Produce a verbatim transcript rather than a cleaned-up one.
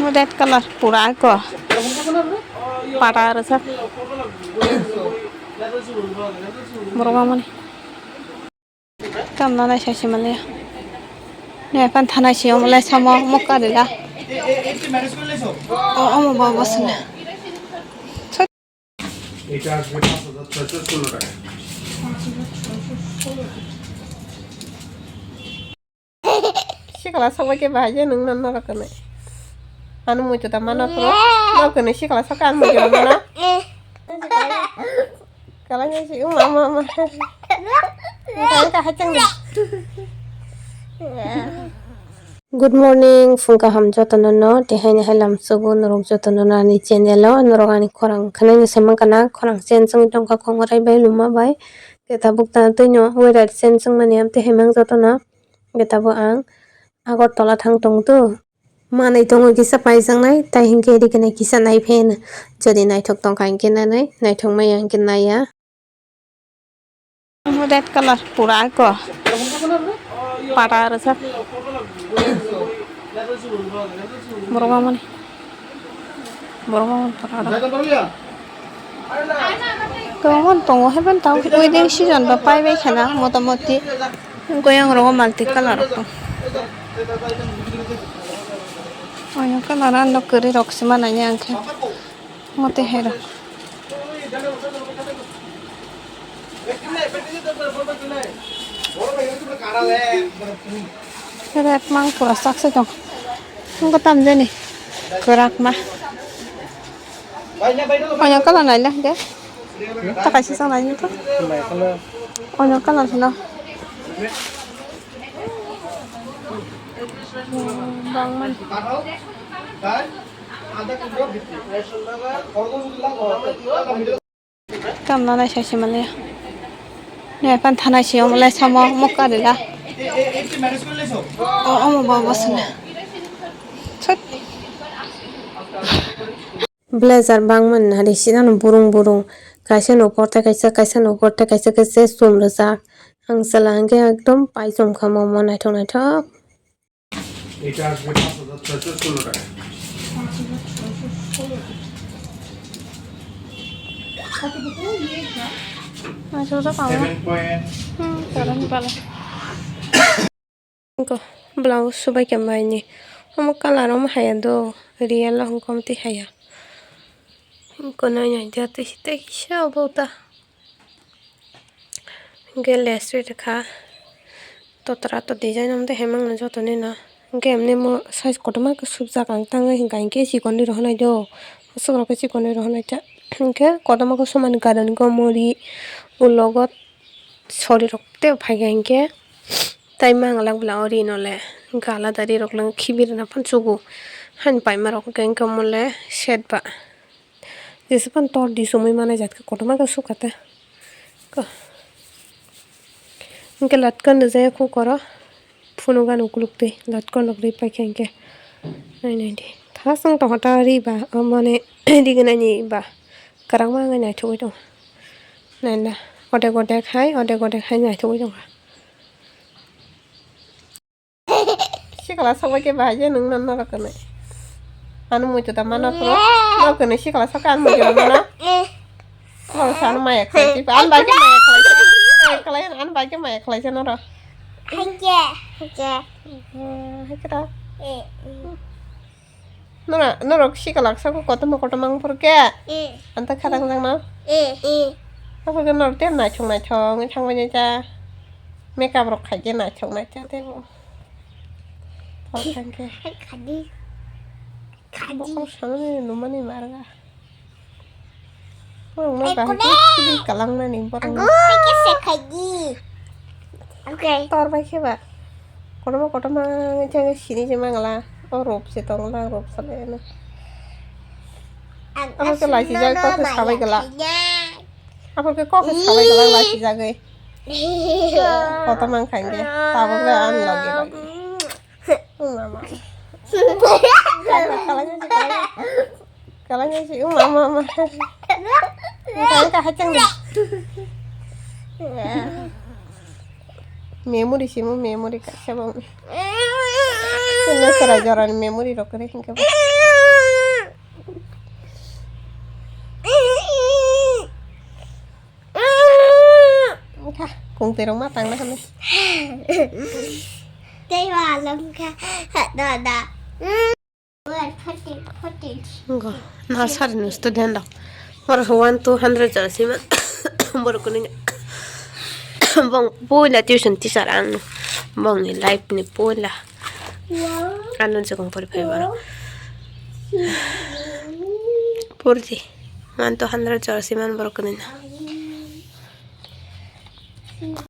Red colour pura ko. Pata rasa. Borok mamani. Kamna nai sai se manya. Ne pan thanai se omo lai samo mokka rila. O omo bo bo sene. এটা আসবে পাঁচ হাজার ছয়শো ষোলো টাকা। Sikla sokbai khe bahai je nwng norok kwnwi. Ano muitu da mano phuru. Norok kwnwi sikla sokha ano muitu da mano. Kalai nai si, uma, uma, uma. Kalai ka hachang de. Good morning, phung kaham jotono no, tei haino hai lam sugo norok jotono no ani channel o, norok ani khorang khwnai no sai mankha na, khorang chen chwng tongkha khongorai bai luma bai, khe tabuk ta twi no weather chen chwng mani amtwi hai mang jotono, khe tabuk ang Agartala thang tong to. Manwi tongo kisa paijaknai, tai hinkhe riknai kisa nai pheno. Jodi naithok tongkha hinkhe nanai, naithok maya hinkhe naiya. Red colour pura ko. Pata rwsak. Borok mamani. Borok mamani pata rw. Tongo, tongo, heben tang wedding season ba pai bai khana, motamoti goyang rogo multi colour rok tong. Oya colour ano kwrwi rok se manani ang khe, mote hai rok. Red mang pura sak se tong. Ang ko tam jani kwrak ma. Onya kala nai le de. Ta kaisa sa nai to. Onya kala sino. Bang man. Kamna nai sai se manya. Ne pan thanai se omo lai samo mokka rila. O omo bo bo sene. Thut. Blazer bangmani nari sinano burung burung. Kaisa no porte kaisa, kaisa no porte kaisa, kaisa sum rijak. Ang chwla hwnkhe ekdom pai chum kha momo naithok naithok. এটা আসবে পাঁচ হাজার ছয়শো ষোলো টাকা। Seven point. Hmm, seven pala. Ko blouse subai khe maini. Omo colour omo haya do. Real o hwnkhe omo twi haya. Hwnkhe nai nai jatwi se tei kisa obo ta. Hwnkhe lace ri rwkha. Totra to design omo twi hai mangno jotoni no. Hwnkhe emni mo size kotorma khe subjak ang tangwi hwnkha hinkhe chikon ri rohornai do. Bwswk rok khe chikon ri rohornai ta. Hwnkhe kotorma khe sumani gadan gomori ulogo. Sori rok tei phaikha hinkhe tai manglak bwla o ri no le gala dari rok le khibi rwna phano chugo. Hani paima rok hwnkhe omo le set ba jesa phano tor di chumui manai jat khe kotorma khe sukha ta. Ko hwnkhe latkon rijak ya khe koro. Phunukgani ukuluk twi latkon rok ri paikha hinkhe. Nai nai di. Thasung tongkha ta ri ba, o mane rignani ba. Kwrangma wngwi naithogwi tongo. Nai na. Odek odek hai, odek odek hai naithogwi tongkha. Sikla sokbai khe bahai je nwng norok kwnwi. Ano muitu da mano phuru. Norok kwnwi sikla sokha ano muitu da mano. Norok sano maya khlai twi. Ano bai khe maya khlai. Maya khlai, ano bai khe maya khlai se norok. Haikhe, haikhe. Haikhe da. Eh, mm. Nora, norok sikalak sago kotorma kotorma wngphuru khe? Eh. Anta khatang jang no? Eh, eh. Aphuru khe norok tei naithok naithok wngwi thangbai nai ta. Makeup rok khai khe naithok naithok tei bo. Thok thang khe. Khadi. Khadi. Bo kok sanani numani marga. Borokno bahai khe khibi kalangnani borokno. Tor bai khe ba. Kotorma kotorma wngwi thangwi sini se mangla. O rop se tongla, rop salai no. Abo khe laisijak, kok khe sabai glak. Abo khe kok khe sabai glak laisijagwi. Kotorma wngkha hinkhe. Tabuk le ani logi logi. Mama. Kalai nai si, kalai nai si, uma, uma, uma. Kalai ka hachang di. Memory si mo, memory ka sabang. Kena serai jorani memory rok kere hingke. Pung terong ma tang na kami. Tei wa alam kha. Da da. Go. Nursery no student rok. Borok one two hundred jora sima. Borok kuni. Bong puila tuition teacher ang. Bong ni life ni puila. Ano jokong pori phai borok. Purdi. One two hundred jora sima borok kuni.